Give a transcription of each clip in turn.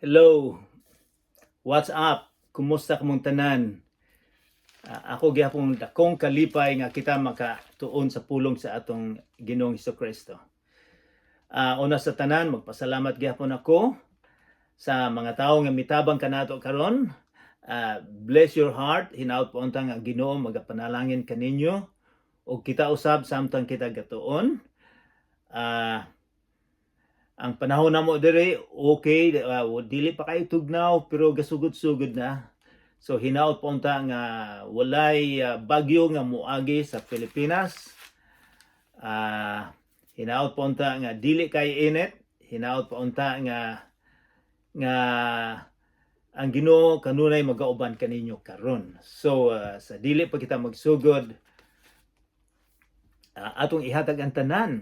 Hello. What's up? Kumusta kamong tanan? Ako gihapon dakong kalipay nga kita makatuon sa pulong sa atong Ginoong Kristo. Una sa tanan, magpasalamat gihapon ako sa mga tawo nga mitabang kanato karon. Bless your heart, hinaut po unta nga Ginoo magapanalangin kaninyo ug kita usab samtang kita gatuon. Ang panahon namo diri okay, dili pa kayo tugnaw pero gasugod-sugod na. So hinaut po unta nga walay bagyo nga moagi sa Pilipinas. Hinaut po unta nga dili kay init, hinaut po unta nga ang Ginoo kanunay magauban kaninyo karon. So sa dili pa kita magsugod, atong ihatag ang tanan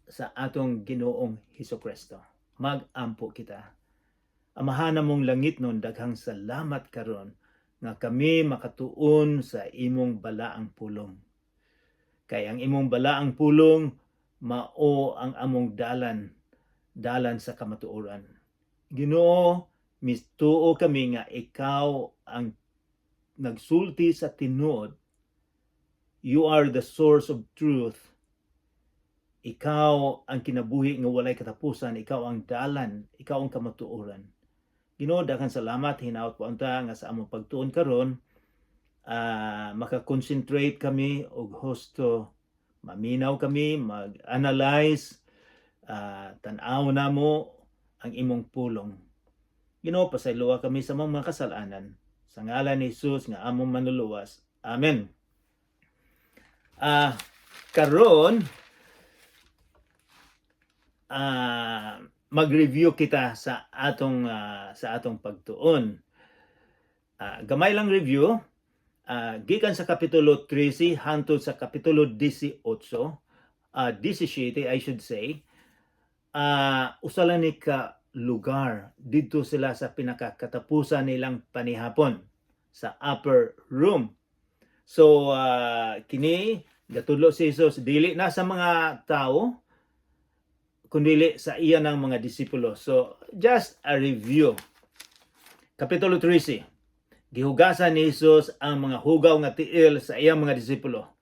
sa atong Ginoong Hesus Kristo. Mag-ampo kita. Amahan namong langitnon, daghang salamat karon nga kami makatuon sa imong balaang pulong. Kay ang imong balaang pulong mao ang among dalan, dalan sa kamatuoran. Ginoo, mituo kami nga ikaw ang nagsulti sa tinuod. You are the source of truth. Ikaw ang kinabuhi nga walay katapusan, ikaw ang dalan, ikaw ang kamatuoran. Ginoo, daghang salamat, hinaut po unta nga sa among pagtuon karon, maka-concentrate kami og husto, maminaw kami, mag-analyze, tan-aw namo ang imong pulong. Ginoo, pasayloa kami sa among mga kasalanan. Sa ngalan ni Jesus nga among manluluwas. Amen. Karon mag-review kita sa atong pagtuon. Gamay lang review. Gikan sa Kapitulo 13 hangtod sa Kapitulo 18, 17 I should say, usa lang ni ka lugar didto sila sa pinakakatapusan nilang panihapon sa upper room. So kini gatudlo si Jesus dili na sa mga tao kundili sa iya ng mga disipulo. So just a review. Kapitulo 13. Gihugasan ni Jesus ang mga hugaw nga tiil sa iyang mga disipulo.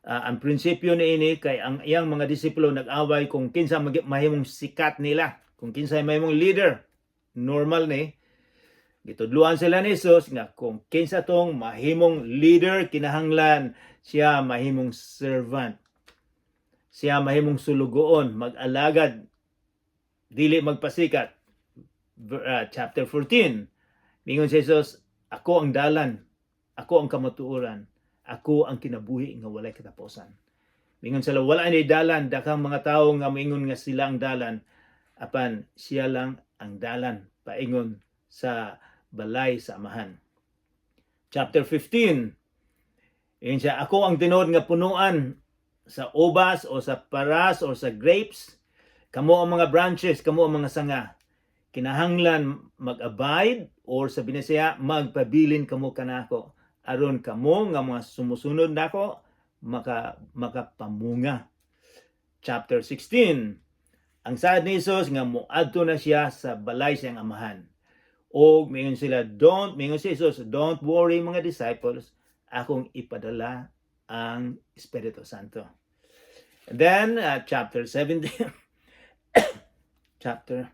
Ang prinsipyo niini kay ang iyang mga disipulo nag-away kung kinsa mahimong sikat nila, kung kinsa mahimong leader. Normal ni. Gitudluan sila ni Jesus nga kung kinsa tong mahimong leader, kinahanglan siya mahimong servant. Siya mahimong sulugoon, mag-alagad, dili magpasikat. Chapter 14. Mingon si Jesus, "Ako ang dalan, ako ang kamatuoran, ako ang kinabuhi nga walay katapusan." Mingon sila, "Wala ni dalan, daghang mga tawo nga moingon nga sila ang dalan, apan siya lang ang dalan paingon sa balay sa Amahan." Chapter 15. Ingon siya, "Ako ang tinuod nga punuan sa ubas o sa paras o sa grapes. Kamo ang mga branches, kamo ang mga sanga. Kinahanglan mag-abide or sa Binisaya, magpabilin kamo kanako aron kamo nga mga sumusunod nako makapamunga." Chapter 16. Ang saad ni Jesus nga moadto na siya sa balay siyang Amahan. Og mingon sila, don't, mingon si Jesus, "Don't worry, mga disciples, akong ipadala ang Espiritu Santo." And then, chapter 17, chapter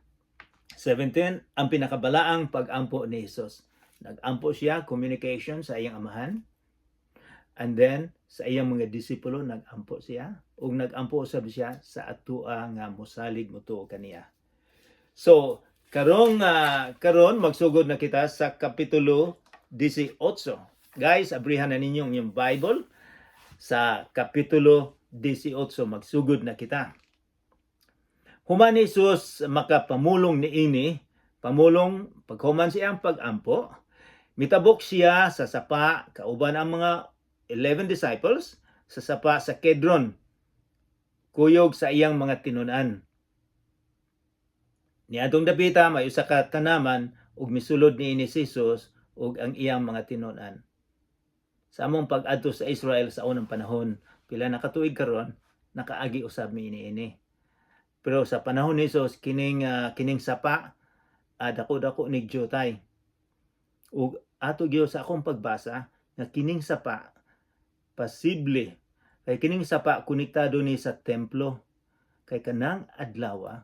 17, ang pinakabalaang pag-ampo ni Jesus. Nag-ampo siya, communication sa iyang Amahan. And then, sa iyang mga disipulo, nag-ampo siya. Ug nag-ampo usab siya sa atua nga mosalig motuo kaniya. So, karon magsugod na kita sa Kapitulo 18. Guys, abrihan na ninyo ang inyong Bible sa Kapitulo 18. Magsugod na kita. Human ni Jesus makapamulong niini, pamulong paghuman siyang pag-ampo, mitabok siya sa sapa kauban ang mga 11 disciples sa sapa sa Kedron, kuyog sa iyang mga tinun-an. Niadtong dapita may usa ka tanaman ug misulod niini si Jesus ug ang iyang mga tinun-an. Sa among pag-adto sa Israel sa unang panahon, pila na ka tuig karon, nakaagi usab mi ini. Pero sa panahon ni Jesus, kining sapa Dako-dako ni jutay. Ug ato gyud sa akong pagbasa nga kining sapa, posible kay kining sapa konektado ni sa templo, kay kanang adlaw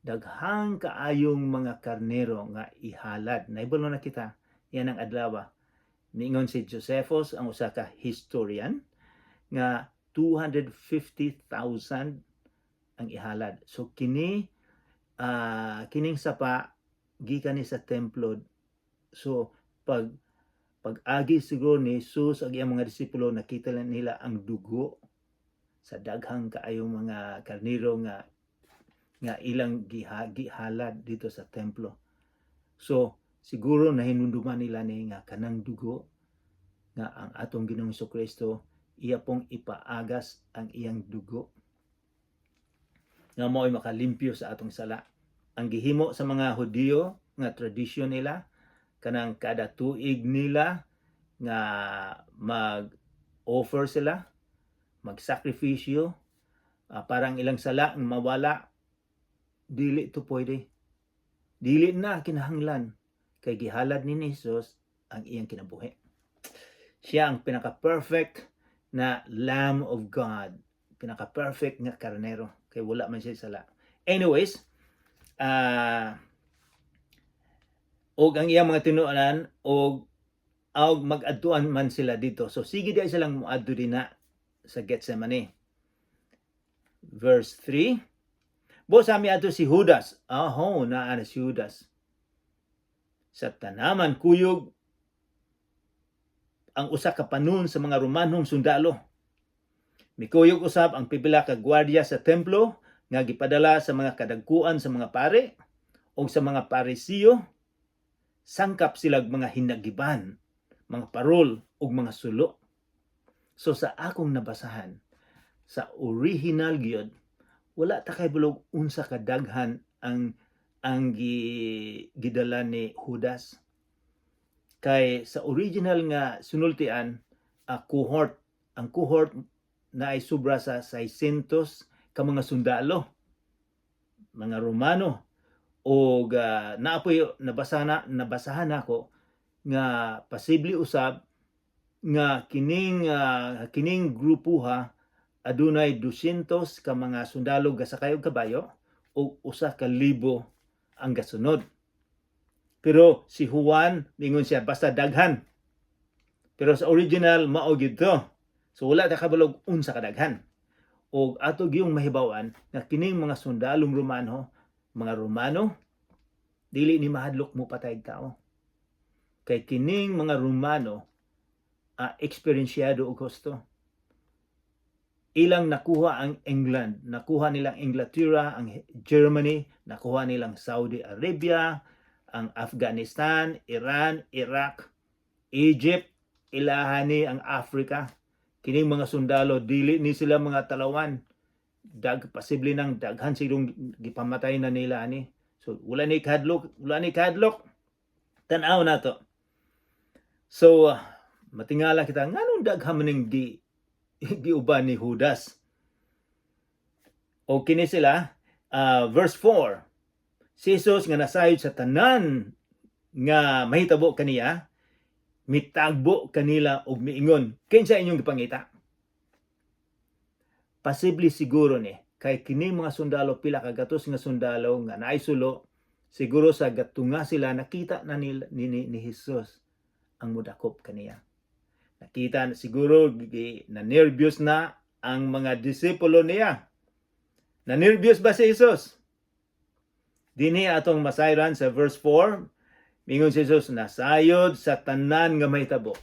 daghang kaayong mga karnero nga ihalad. Naibalo na kita yan ang adlaw. Niingon si Josephus, ang usa ka historian, nga 250,000 ang ihalad. So kini kining sapa gikan ni sa templo. So pag-agi siguro ni Jesus ug iyang mga disipulo, nakita lang nila ang dugo sa daghang kaayong mga karnero nga ilang gihalad dito sa templo. So siguro nahinumduman nila ni nga kanang dugo nga ang atong Ginoong Kristo iya pong ipaagas ang iyang dugo nga mo'y makalimpyo sa atong sala. Ang gihimo sa mga Hudiyo nga tradisyon nila kanang kada tuig nila nga mag-offer sila, magsakripisyo parang ilang sala ang mawala, dili to pwede. Dili na kinahanglan kay gihalad ni Jesus ang iyang kinabuhi. Siya ang pinaka-perfect na Lamb of God, pinaka-perfect nga karnero kay wala man siya sala. Anyways, og ang iyang mga tinuonan og mag-adtuan man sila dito. So sige di silang moadto dinha sa Gethsemane. Verse 3. Busa miadto si Judas. Aho, naa na si Judas. Sa tanaman kuyog ang usa ka panon sa mga Romanong sundalo. Mikuyog usab ang pipila ka gwardiya sa templo nga gipadala sa mga kadagkuan sa mga pare o sa mga Parisiyo. Sangkap sila mga hinagiban, mga parol ug mga sulo. So sa akong nabasahan, sa original gyud, wala ta kahibalo og unsa kadaghan ang gidala ni Judas. Kay sa original nga sinultian, a cohort, ang cohort na ay sobra sa 600 ka mga sundalo, mga Romano. Og naapoy nabasa na nabasahan nako nga posible usab nga kining grupuha adunay 200 ka mga sundalo gasakay og kabayo ug 1,000 ang gasunod. Pero si Juan mingon siya basta daghan. Pero sa original mao gyud to. So wala ta kabalog unsa kadaghan. Og ato gyung mahibaw-an nga kining mga sundalong Romano, mga Romano, dili ni mahadlok mo patay tao. Kay kining mga Romano eksperensyado og husto. Ilang nakuha ang England, nakuha nilang Inglaterra, ang Germany, nakuha nilang Saudi Arabia, ang Afghanistan, Iran, Iraq, Egypt, ilahani ang Africa. Kining mga sundalo dili ni sila mga talawan. Posible nang daghan silong gipamatay na nila ani. So wala ni kadlok, wala ni kadlok. Tan-aw na to. So matingala kita nganong daghan man ning gi giuban ni Judas. O kini sila, verse 4. Si Jesus nga nasayod sa tanan nga mahitabo kaniya, mitagbo kanila og miingon, "Kinsa inyong gipangita?" Posible siguro ni kay kini mga sundalo, pila ka gatos nga sundalo nga naay sulo, siguro sa gatunga sila nakita na ni Jesus ang mudakop kaniya. Nakita na siguro na nervyos na ang mga disipulo niya. Na nervyos ba si Jesus? Dinhi atong masayran sa verse 4, mingon si Jesus nasayod sa tanan nga mahitabo.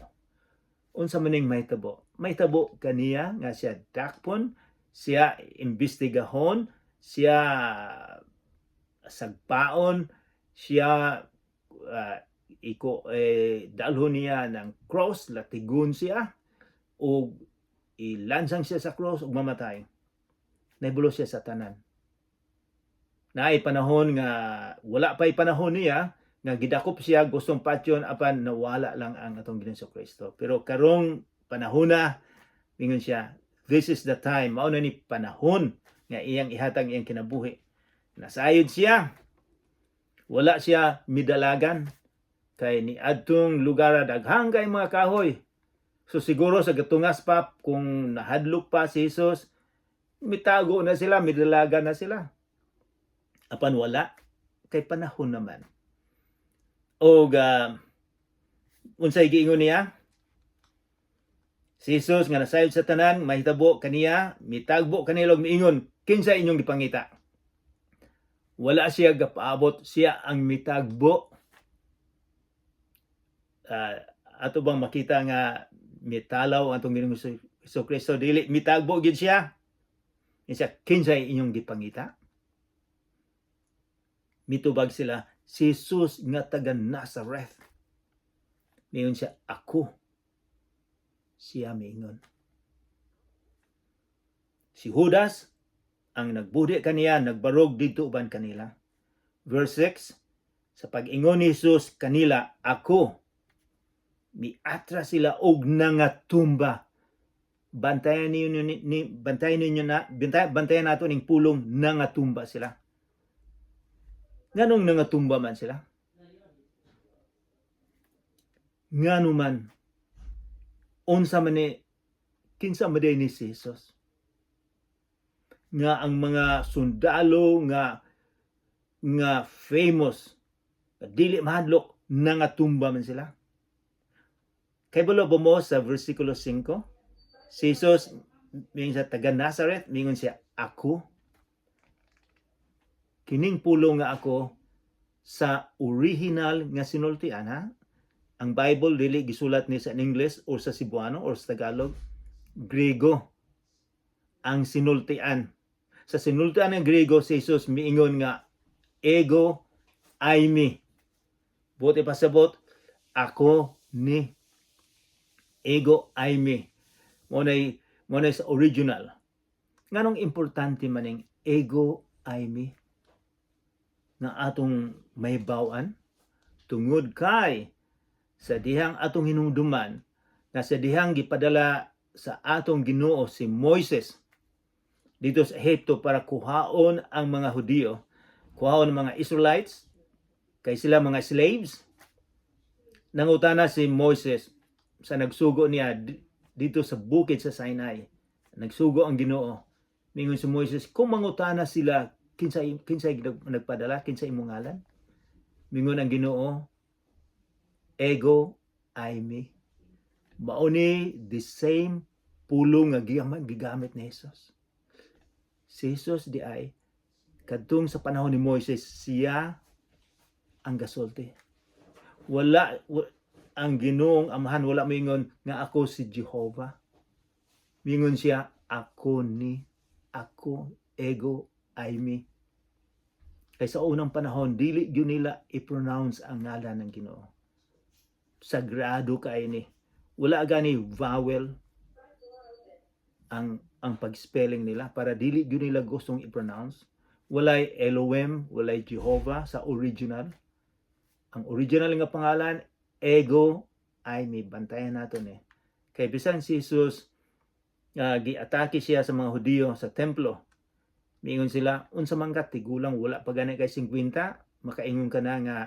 Unsa man ning mahitabo? Mahitabo kaniya nga siya dakpon, siya imbestigahon, siya sagpaon, siya iko eh, dalhon niya ng cross, latigon siya ug ilansang siya sa cross ug mamatay. Nahibalo siya sa tanan. Naay panahon nga wala pa'y panahon niya nga gidakop siya, gustong patyon, apan nawala lang ang atong Ginoong Kristo. Pero karong panahon na, mingon siya, this is the time, mao na ni panahon nga iyang ihatag iyang kinabuhi. Nasayod siya. Wala siya midalagan kay ni adtong lugar daghang kay mga kahoy. So siguro sa gatungas pa, kung nahadlok pa si Jesus, mitago na sila, midalagan na sila. Apan wala kay panahon naman. Og unsay giingon niya? Si Jesus nga nasayod sa tanan mahitabo kaniya, mitagbo kanila og miingon, "Kinsa inyong gipangita?" Wala siya gapaabot, siya ang mitagbo. Ato bang makita nga mitalaw ang atong Ginoong Hesus Kristo? Dili, mitagbo gid siya. Siya, "Kinsay inyong gipangita?" Mitubag sila, "Si Jesus nga taga Nazareth." Miingon siya, "Ako siya," miingon. Si Judas, ang nagbudi kaniya, nagbarog didto uban kanila. Verse 6, sa pag-ingon ni Jesus kanila, "Ako," miatra sila og nangatumba. Bantayan ninyo ni, bantayan ninyo na bantayan nato ning pulong "nangatumba sila." Nganong nangatumba man sila? Ngano man? Unsa man ni, kinsa man ni si Jesus? Nga ang mga sundalo nga famous dili mahadlok, nangatumba man sila. Kay balo ba mo sa versikulo 5? Si Jesus miingon sa taga Nazareth, miingon siya, "Ako." Kining pulong nga "ako" sa original nga sinultian, ha. Ang Bible dili gisulat ni sa English or sa Cebuano or sa Tagalog, Grego ang sinultian. Sa sinultian ng Grego, si Jesus miingon nga "Ego eimi." Buot ipasabot, "Ako ni." "Ego eimi." Mo sa original. Nganong importante maning "ego eimi" nga atong mahibaw-an? Tungod kay sa dihang atong hinumduman nga sa dihang gipadala sa atong Ginoo si Moises dito sa Ehipto para kuhaon ang mga Hudiyo, kuhaon ang mga Israelites, kay sila mga slaves. Nangutana si Moises sa nagsugo niya dito sa bukid sa Sinai. Nagsugo ang Ginoo. Mingon si Moises, "Kung mangutana sila, kinsay nagpadala, kinsa imong ngalan?" Mingon ang Ginoo, "Ego eimi." Mao ni the same pulong nga gigamit ni Jesus. Si Jesus di ay kadtong sa panahon ni Moises, siya ang gasulti. Wala ang Ginoong Amahan, wala moingon nga "Ako si Jehovah." Mingon siya, "Ako ni, ako, ego eimi." Kay sa unang panahon dili gyud nila i-pronounce ang ngalan ng Ginoo. Sagrado kay ni. Wala gani vowel ang pag-spelling nila para dili gyud nila gustong i-pronounce. Walay Elohim, walay Jehovah sa original. Ang original nga pangalan, "Ego eimi." Bantayan nato ni. Kay bisan si Jesus giatake siya sa mga Hudiyo sa templo. Miingon sila, "Unsa man ka, tigulang, wala pa gani kay 50, makaingon ka na nga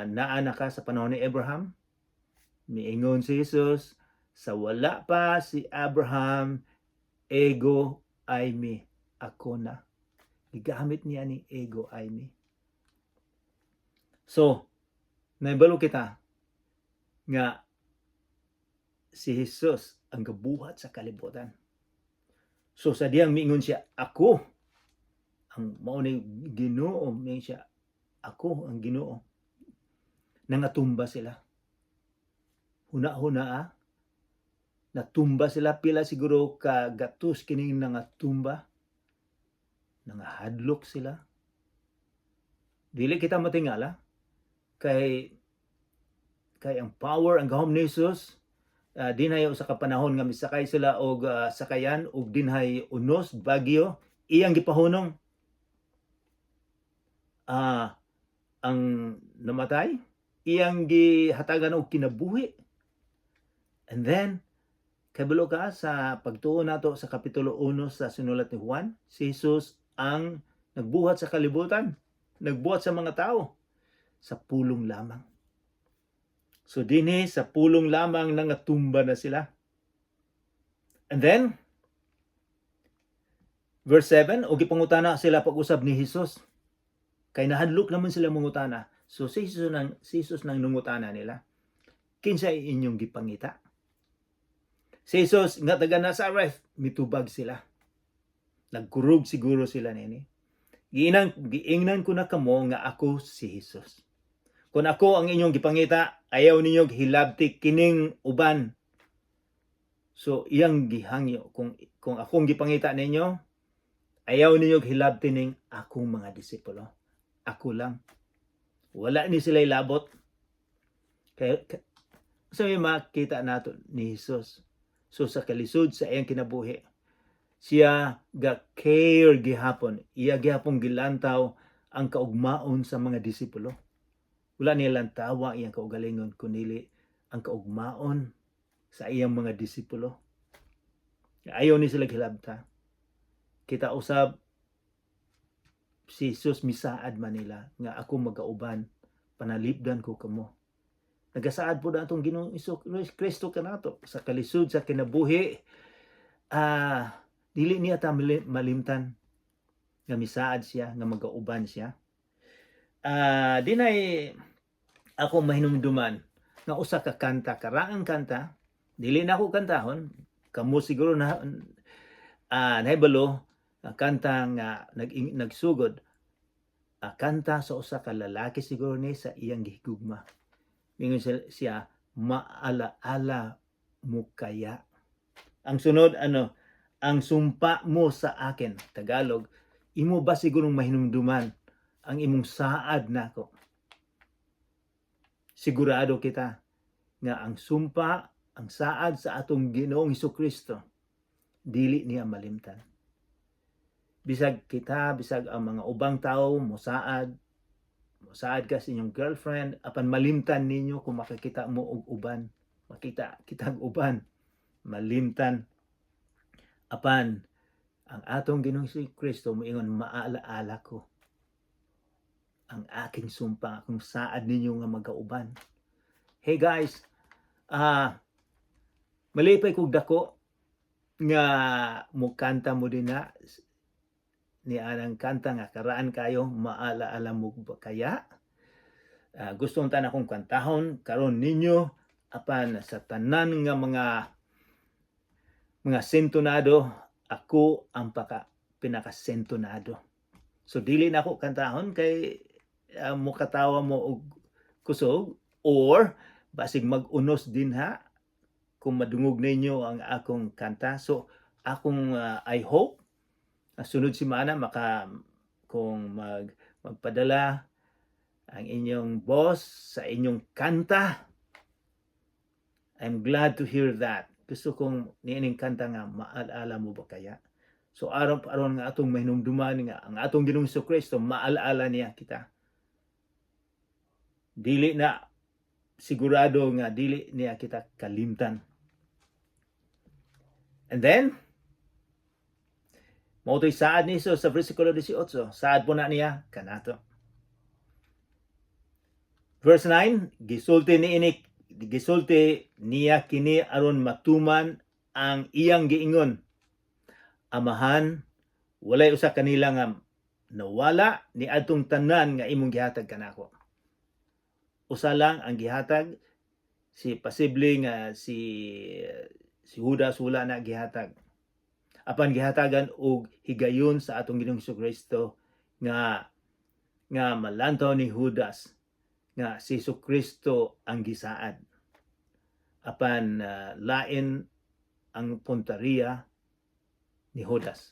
naa na ka sa panahon ni Abraham?" Miingon si Jesus, "Sa wala pa si Abraham, ego eimi, ako na." Gigamit niya ni "ego eimi." So, naibalo kita nga si Jesus ang gabuhat sa kalibutan. So sa diyang miingon siya, "Ako," ang mao ni Ginoo, miingon siya, "Ako ang Ginoo." Nangatumba sila. Huna-huna ah. Natumba sila, pila siguro ka gatos kining nangatumba. Nangahadlok sila. Dili kita matingala kay ang power, ang gahom ni Jesus, dinhay sa kapanahon nga misakay sila og sakayan ug dinhay unos, bagyo, iyang gipahunong ang namatay, iyang gihatagan og kinabuhi. And then kabalo ka sa pagtuo nato sa kapitulo 1 sa sinulat ni Juan, si Jesus ang nagbuhat sa kalibutan. Nagbuhat sa mga tao sa pulong lamang. So dinhi sa pulong lamang, nangatumba na sila. And then verse 7, o gipangutana sila pag-usab ni Jesus. Kay nahadlok naman sila mangutana. So si Jesus nang nangutana nila. "Kinsa inyong gipangita?" Si Jesus nga taga Nazareth, mitubag sila. Nagkurog siguro sila nini. Giingnan ko na kamo nga ako si Jesus. Kung ako ang inyong gipangita, ayaw ninyo hilabti kining uban. So iyang gihangyo, kung akong gipangita ninyo, ayaw ninyo hilabti ning akong mga disipulo. Ako lang. Wala ni sila labot. Kaya sa may makita nato ni Jesus. So sa kalisod sa iyang kinabuhi, siya ga care gihapon, iya gihapon gilantaw ang kaugmaon sa mga disipulo. Wala niya lantawa iyang kaugalingon kunili ang kaugmaon sa iyang mga disipulo. Ayaw ni sila hilabta. Kita usab, si Jesus misaad man nila nga ako magauban, panalipdan ko kamo. Nagasaad po na atong Ginoong Kristo kanato sa kalisod sa kinabuhi. Dili niya ta malimtan nga misaad siya nga magauban siya. Dinay ako mahinumduman nga usa ka kanta, karaang kanta, dili na ako kantahon, kamo siguro na nahibalo ang kanta nga nagsugod, kanta sa usa ka lalaki siguro ni sa iyang gihigugma. Mingon siya, "Maalaala mo kaya?" Ang sunod, ano, "Ang sumpa mo sa akin." Tagalog, imo ba sigurong mahinumduman ang imong saad nako? Sigurado kita nga ang sumpa, ang saad sa atong Ginoong Kristo, dili niya malimtan. Bisag kita, bisag ang mga ubang tao mosaad, mosaad ka sa inyong girlfriend, apan malimtan ninyo kung makakita mo og uban. Makita kita og uban, malimtan. Apan ang atong Ginoong Kristo moingon, "Maalaala ko ang aking sumpa, akong saad ninyo nga magauban." Hey guys, malipay kog dako nga mukanta mo din na ni anang kanta nga karaan kayo, "Maalaala mo ba kaya?" Gusto ta akong kantahon karon ninyo, apan sa tanan nga mga sentonado, ako ang pinakasentonado. So dili na ako kantahon kay mukatawa mo og kusog or basig mag-unos din ha kung madungog ninyo ang akong kanta. So akong I hope sunod semana maka kung magpadala ang inyong boss sa inyong kanta. I'm glad to hear that. Gusto kong niining kanta nga "Maalaala mo ba kaya?" So aron aron nga atong mahinumduman nga ang atong Ginoong Kristo, maalaala niya kita. Dili na sigurado nga dili niya kita kalimtan. And then mao to'y saad ni Jesus sa versikulo 18. Saad po na niya kanato. Verse 9, gisulti niya kini aron matuman ang iyang giingon, "Amahan, walay usa kanila nga nawala ni adtong tanan nga imong gihatag kanako." Usa lang ang gihatag, si posible nga si Judas wala na gihatag. Apan gihatagan og higayon sa atong Ginoong Kristo nga malantaw ni Judas nga si Kristo ang gisaad. Apan lain ang puntariya ni Judas.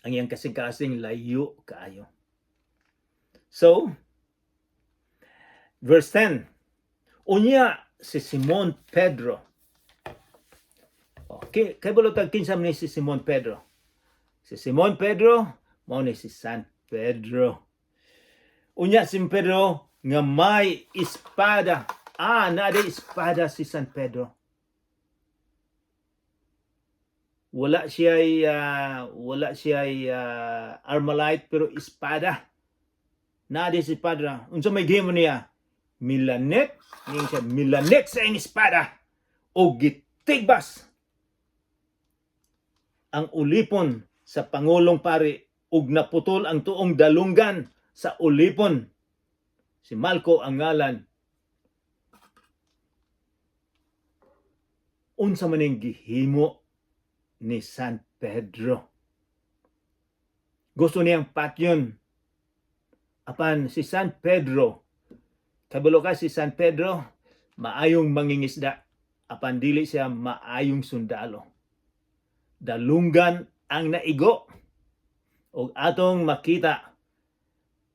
Ang iyang kasing-kasing layo kaayo. So, verse 10. Unya si Simon Pedro. Okay, kay tag kinsa man ni si Simon Pedro? Si Simon Pedro mao ni si San Pedro. Unya si Pedro nga may espada. Ah, naa espada si San Pedro. Wala siya armalite pero espada. Naa di si espada. Unsa may gihimo niya? Milanit, niya siya milanit sa iyang espada o gitigbas ang ulipon sa pangulong pari ug naputol ang tuong dalunggan sa ulipon. Si Malco ang ngalan. Unsa man ning gihimo ni San Pedro? Gusto niyang patyon. Apan si San Pedro, kabalo ka, si San Pedro, maayong mangingisda. Apan dili siya maayong sundalo. Dalunggan ang naigo. Og atong makita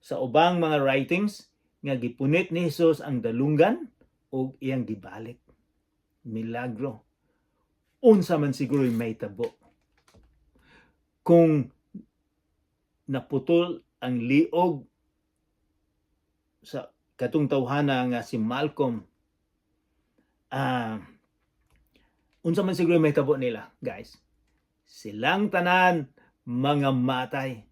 sa ubang mga writings nga gipunit ni Jesus ang dalunggan ug iyang gibalik. Milagro. Unsa man siguro may tabo kung naputol ang liog sa katong tawhana nga si Malcolm? Unsa man siguro may tabo nila, guys? Silang tanan mga matay.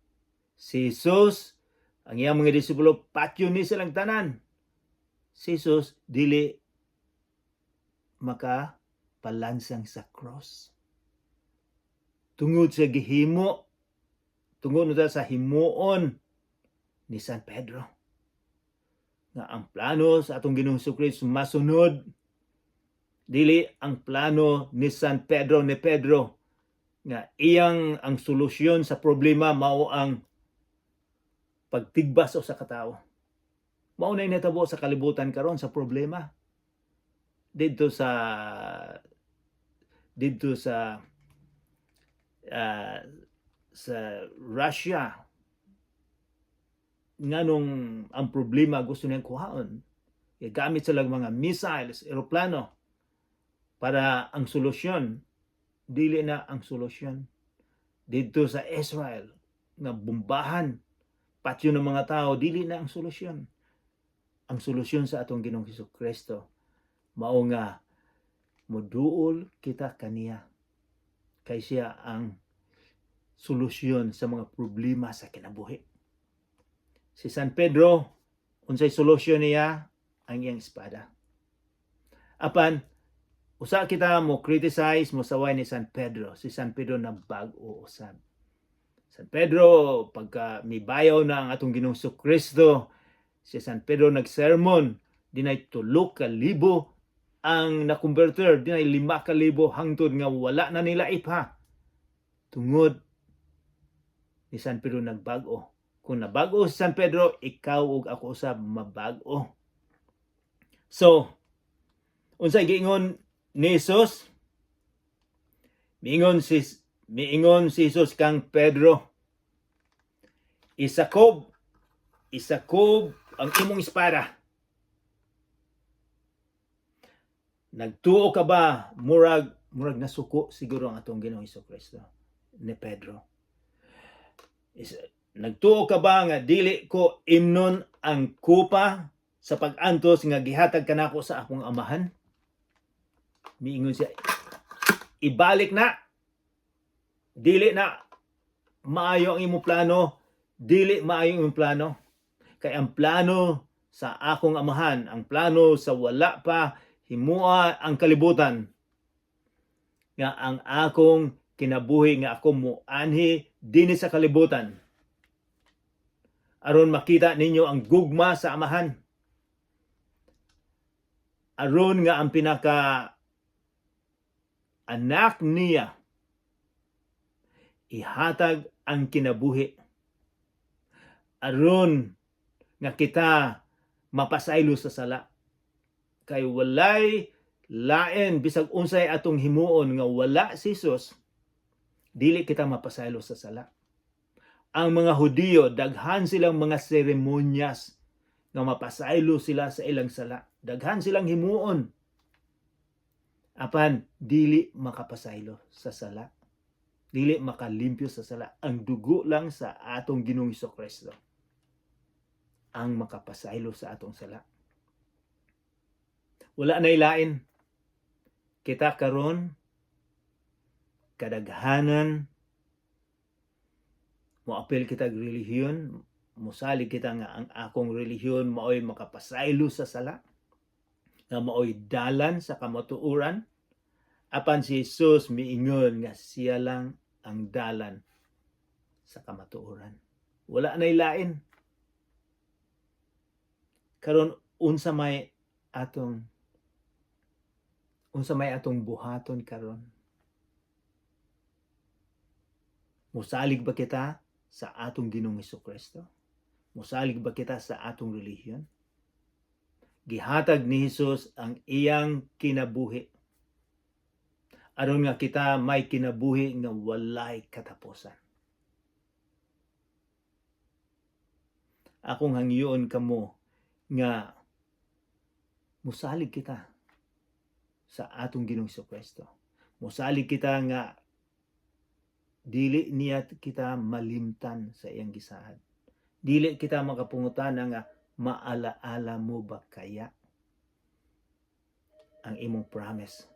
Si Jesus, ang iyang mga disipulo, patyon ni silang tanan. Si Jesus dili maka palansang sa cross tungod sa gihimo, tungod na sa himuon ni San Pedro, nga ang plano sa atong Ginoong Kristo masunod, dili ang plano ni San Pedro, ni Pedro, nga iyang ang solusyon sa problema mao ang pagtigbas o sa katao. Mao na natabo sa kalibutan karon sa problema didto sa Russia. Nganong ang problema gusto niyang kuhaon, gamit sila mga missiles, eroplano para ang solusyon, dili na ang solusyon. Didto sa Israel nga bombahan, patyon ng mga tao, dili na ang solusyon. Ang solusyon sa atong Ginoong Hesus Kristo mao nga moduol kita kaniya, kay siya ang solusyon sa mga problema sa kinabuhi. Si San Pedro, unsay solusyon niya? Ang iyang espada. Apan usa kita mo criticize, mo saway ni San Pedro. Si San Pedro na bag-o usab. San Pedro, pagka mibayaw na ang atong Ginoong Kristo, si San Pedro nagsermon, dinay 3,000 ang nakonverter, dinay 5,000, hangtod nga wala na nila ipa. Tungod ni San Pedro nagbag-o. Kung nabag-o si San Pedro, ikaw ug ako usab mabag-o. So, unsay giingon ni Jesus? Miingon si Jesus kang Pedro, "Isakob, isakob ang imong espada. Nagtuo ka ba?" Murag nasuko siguro ang atong Ginoong Kristo ni Pedro. "Nagtuo ka ba nga dili ko imnon ang kupa sa pag-antos nga gihatag kanako sa akong Amahan?" Miingon siya, "Ibalik na. Dili na maayo ang imong plano, dili maayo ang imong plano. Kay ang plano sa akong Amahan, ang plano sa wala pa himua ang kalibutan, nga ang akong kinabuhi nga ako muanhi dinhi sa kalibutan aron makita ninyo ang gugma sa Amahan, aron nga ang pinaka anak niya ihatag ang kinabuhi aron nga kita mapasaylo sa sala, kay walay lain. Bisag unsay atong himuon nga wala si Jesus, dili kita mapasaylo sa sala." Ang mga Hudiyo, daghan silang mga seremonyas nga mapasaylo sila sa ilang sala. Daghan silang himuon, apan dili makapasaylo sa sala, dili makalimpyo sa sala. Ang dugo lang sa atong Ginoong Kristo ang makapasaylo sa atong sala. Wala na ilain. Kita karon Kadaghanan moapil kita og relihiyon, mosalig kita nga ang akong relihiyon maoy makapasaylo sa sala, nga maoy dalan sa kamatuoran. Apan si Jesus miingon nga siya lang ang dalan sa kamatuoran. Wala nay lain. Karon, unsa may atong buhaton karon? Musalig ba kita sa atong Ginoong Kristo? Musalig ba kita sa atong relihiyon? Gihatag ni Hesus ang iyang kinabuhi aron nga kita may kinabuhi nga walay katapusan. Akong hangyoon kamo nga musalig kita sa atong Ginoong Kristo. Musalig kita nga dili niya kita malimtan sa iyang gisaad. Dili kita makapungutan nga maalaala mo ba kaya ang imong promise.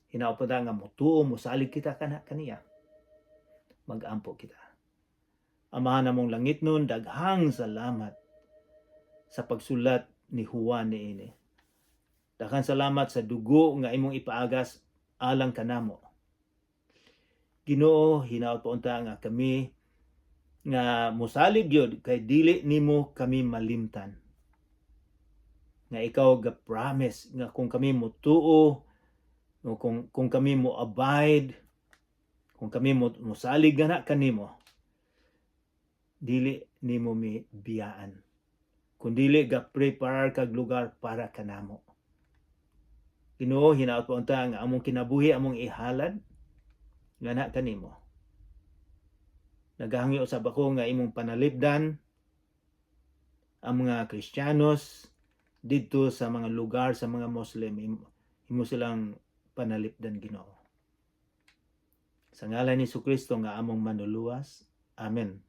Hinaot pa nga mutuo, musalig kita kana kaniya. Magampo kita. Amahan namong langit nun, daghang salamat sa pagsulat ni Juan niini. Daghang salamat sa dugo nga imong ipaagas alang kanamo. Ginoo, hinaot po unta nga kami nga musalig gyud kay dili nimo kami malimtan. Nga ikaw ga promise nga kung kami mutuo, no, kung kami mo abide, kung kami mo musalig gana kanimo, dili nimo mi biyaan. Kung dili ga prepare kag lugar para kanamo. Ginoo, hinaot po unta nga among kinabuhi among ihalad ngana kanimo. Nagahangyo usab ako nga imong panalipdan ang mga Kristiyanos didto sa mga lugar sa mga Muslim, imo silang panalipdan, Ginoo. Sa ngalan ni Kristo nga among manluluwas. Amen.